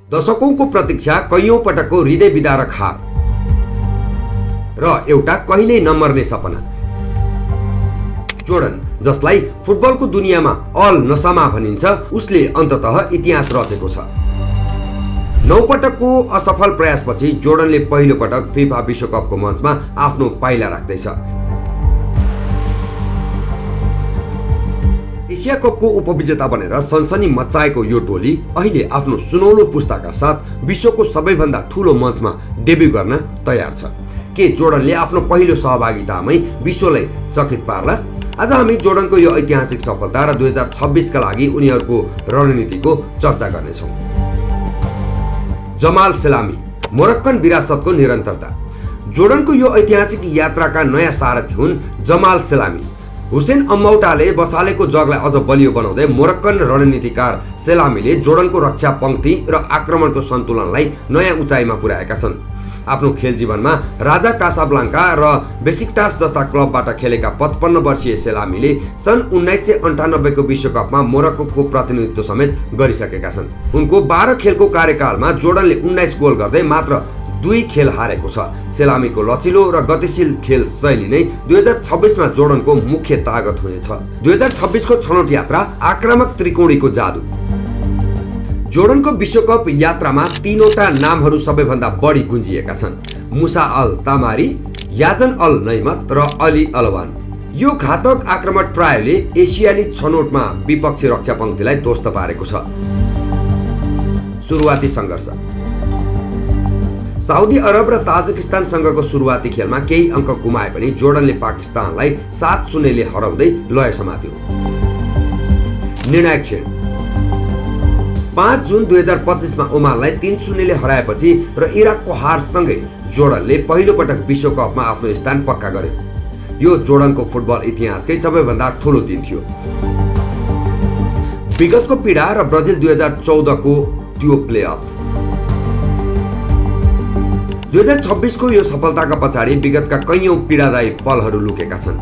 दशकौंको प्रतीक्षा, कैयौं पटकको हृदय विदारक हार र एउटा कहिल्यै नमर्ने सपना। जोर्डन, जसलाई फुटबलको दुनियाँमा अल नसामा भनिन्छ, उसले अन्ततः इतिहास रचेको छ। 9 पटकको असफल प्रयासपछि जोर्डनले पहिलो पटक फिफा विश्वकपको मञ्चमा आफ्नो पाइला राख्दैछ। एसिया कपको उपविजेता बनेर सनसनी मच्चाएको यो टोली अहिले आफ्नो सुनौलो पुस्ताका साथ विश्वको सबैभन्दा ठूलो मञ्चमा डेब्यु गर्न तयार छ। के जोर्डनले आफ्नो पहिलो सहभागितामै विश्वलाई चकित पार्ला? आज हामी जोर्डनको यो ऐतिहासिक सफलता र 2026 का लागि उनीहरूको रणनीतिको चर्चा गर्नेछौँ। जमाल सेलामी, मोरक्कन विरासतको निरन्तरता। जोर्डनको यो ऐतिहासिक यात्राका नयाँ सारथी हुन् जमाल सेलामी। हुसेन अम्मौटाले बसालेको जगलाई अझ बलियो बनाउँदै मोरक्कन रणनीतिकार सेलामीले जोर्डनको रक्षा पंक्ति र आक्रमणको सन्तुलनलाई नयाँ उचाइमा पुर्याएका छन्। आफ्नो खेल जीवनमा राजा कासाब्लाङ्का र बेसिक्टास जस्ता क्लबबाट खेलेका 55 वर्षीय सेलामीले सन् 1998 को विश्वकपमा मोरक्कोको प्रतिनिधित्व समेत गरिसकेका छन्। उनको 12 खेलको कार्यकालमा जोर्डनले 19 गोल गर्दै मात्र 2 खेल हारेको छ। सेलामीको लचिलो र गतिशील खेल शैली नै 2026 मा जोर्डनको मुख्य तागत हुनेछ। 2026 को छनौट यात्रा, आक्रामक त्रिकोणीको जादु। जोर्डनको विश्वकप यात्रामा 3वटा नामहरू सबैभन्दा बढी गुन्जिएका छन्: मुसा अल तामारी, याजन अल नैमत र अली अलवान। यो घातक आक्रमण ट्रायोले एसियाली छनौटमा विपक्षी रक्षा पंक्तिलाई ध्वस्त पारेको छ। सुरुवाती सङ्घर्ष। साउदी अरब र ताजिकिस्तानसँगको सुरुवाती खेलमा केही अङ्क गुमाए पनि जोर्डनले पाकिस्तानलाई 7-0 ले हराउँदै लय समात्यो। निर्णायक क्षण। 5 जुन 2025 मा ओमानलाई 3-0 ले हराएपछि र इराकको हारसँगै जोर्डनले पहिलो पटक विश्वकपमा आफ्नो स्थान पक्का गर्यो। यो जोर्डनको फुटबल इतिहासकै सबैभन्दा ठूलो दिन थियो। विगतको पीडा र ब्राजिल 2014 को त्यो प्लेअफ। 2026 को यो सफलताका पछाडि विगतका कैयौं पीडादायी पलहरू लुकेका छन्।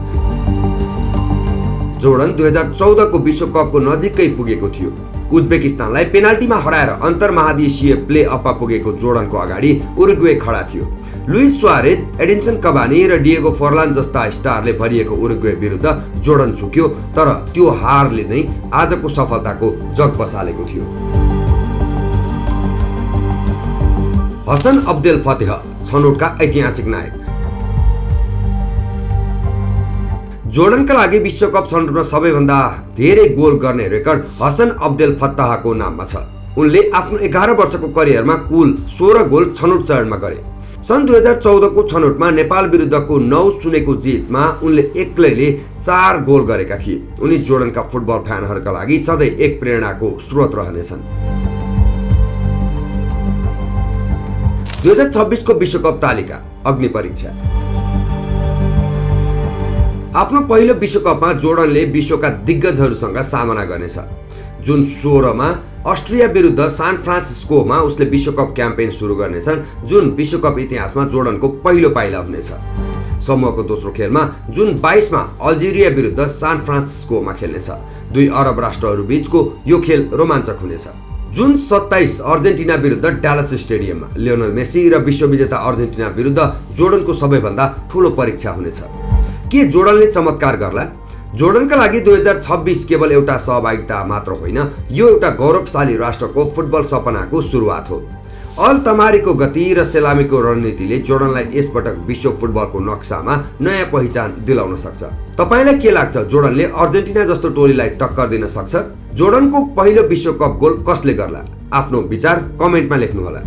जोर्डन 2014 को विश्वकपको नजिकै पुगेको थियो। उज्बेकिस्तानलाई पेनाल्टीमा हराएर अन्तर्महादेशीय प्ले अफमा पुगेको जोर्डनको अगाडि उरुग्वे खडा थियो। लुइस सुआरेज, एडिन्सन कभानी र डिएगो फोर्लान जस्ता स्टारले भरिएको उरुग्वे विरुद्ध जोर्डन झुक्यो, तर त्यो हारले नै आजको सफलताको जग बसालेको थियो। हसन अब्देल फतेह, छनौटका ऐतिहासिक नायक। जोर्डनका लागि विश्वकप छनौटमा सबैभन्दा धेरै गोल गर्ने रेकर्ड हसन अब्देल फत्ताहको नाममा छ। उनले आफ्नो 11 वर्षको करियरमा कुल 16 गोल छनौट चरणमा गरे। सन् 2014 को छनौटमा नेपाल विरुद्धको 9-0 को जितमा उनले एक्लैले 4 गोल गरेका थिए। उनी जोर्डनका फुटबल फ्यानहरूका लागि सधैँ एक प्रेरणाको स्रोत रहनेछन्। 2026 को विश्वकप तालिका, अग्नि परीक्षा। आफ्नो पहिलो विश्वकपमा जोर्डनले विश्वका दिग्गजहरूसँग सामना गर्नेछ। जुन 16 मा अस्ट्रिया विरुद्ध सान फ्रान्सिस्कोमा उसले विश्वकप क्याम्पेन सुरु गर्नेछन्, जुन विश्वकप इतिहासमा जोर्डनको पहिलो पाइला हुनेछ। समूहको दोस्रो खेलमा जुन 22 मा अल्जेरिया विरुद्ध सान फ्रान्सिस्कोमा खेल्नेछ। 2 अरब राष्ट्रहरू बीचको यो खेल रोमाञ्चक हुनेछ। जुन 27 अर्जेन्टिना विरुद्ध डालस स्टेडियममा लियोनल मेसी र विश्वविजेता अर्जेन्टिना विरुद्ध जोर्डनको सबैभन्दा ठूलो परीक्षा हुनेछ। के जोर्डनले चमत्कार गर्ला? जोर्डनका लागि 2026 केवल एउटा सहभागिता मात्र होइन, यो एउटा गौरवशाली राष्ट्रको फुटबल सपनाको सुरुवात हो। अल तमारीको गति र सेलामीको रणनीतिले जोर्डनलाई यसपटक विश्व फुटबलको नक्सामा नयाँ पहिचान दिलाउन सक्छ। तपाईलाई के लाग्छ, जोर्डनले अर्जेन्टिना जस्तो टोलीलाई टक्कर दिन सक्छ? जोर्डनको पहिलो विश्वकप गोल कसले गर्ला? आफ्नो विचार कमेन्टमा लेख्नुहोला।